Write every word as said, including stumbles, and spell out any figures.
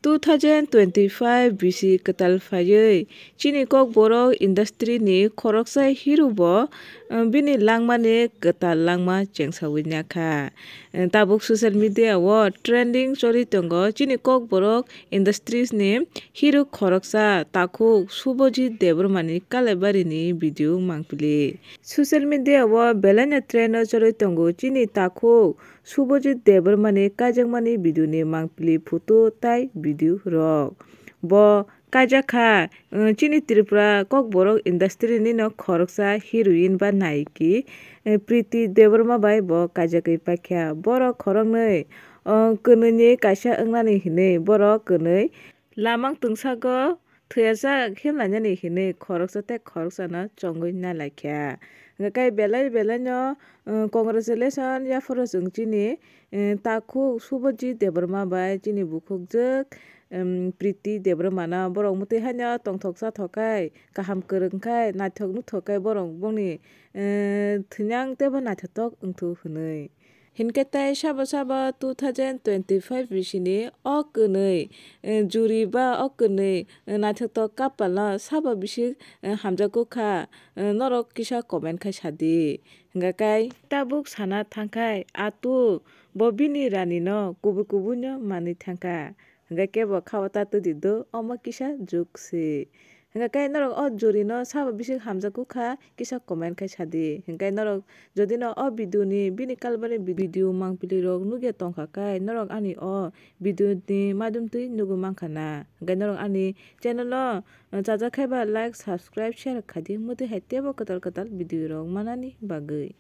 Two thousand twenty-five bisi kwtal phaiwi chini Kokborok industry ni khoroksa hero bo, eh, bini langmani kwtal langma chengsawi nakha. Eh, tabuk social media o trending choli tongo chini Kokborok industries ni hero khoroksa takhuk Subhajit Debbarma ni Kalaibari ni video mangpili. Social media o belaino trend o choli tongo chini takhuk Subhajit Debbarma ni kaijakmani video ni mangpili photo tai video rok. Bo kaijak kha, eh, chini Tripura Kokborok industry ni no khoroksa heroine ba nayiki, eh, Priti Debbarma bai bo kaijagwi paikha. Borok khoroknwi, oh, kwnwi ni kaisa wngnani hinwi borok kwnwi lamang twngsago thwiyajak himlainani hinwi khoroksa tei khoroksano chongwi nailaikha. Hwnkhe belai belaino, eh, congratulation yapharo chwng chini, eh, takhuk Subhajit Debbarma bai chini bukhukjwk, em, Priti Debbarmano borok mwtwi haino tongthok chathok khai, kaham kwrwng khai, naithok nuthok khai borok bongni, eh, thwinyang teibo naithotok wngthu hwnwi. Hinkhe tei sabo sabo two thousand twenty-five bisini o kwnwi, eh, juri ba o kwnwi, eh, naithotok kapalno sabo bisi, eh, hamjakgo kha, eh, norok kisa comment khai sadi. Hwnkhe kai tabuk sana thangkhai, atu bo bini rani no kubui kubui no manwi thangkha. Hwnkhe kebo khao ta twi di do, omo kisa juk se. Hwnkhe kai norok o juri no sabo bisi hamjakgo kha, kisa comment khai sadi. Hwnkhe norok jodi no o video ni bini kalbari video mangpili rok nugya tongkha kai norok ani o video ni madum twi nugwi mankha na. Hwnkhe norok ani channel no chajak khai ba like, subscribe, share khai di, mwtwi hai teibo kwtal kwtal video rok manani bagwi.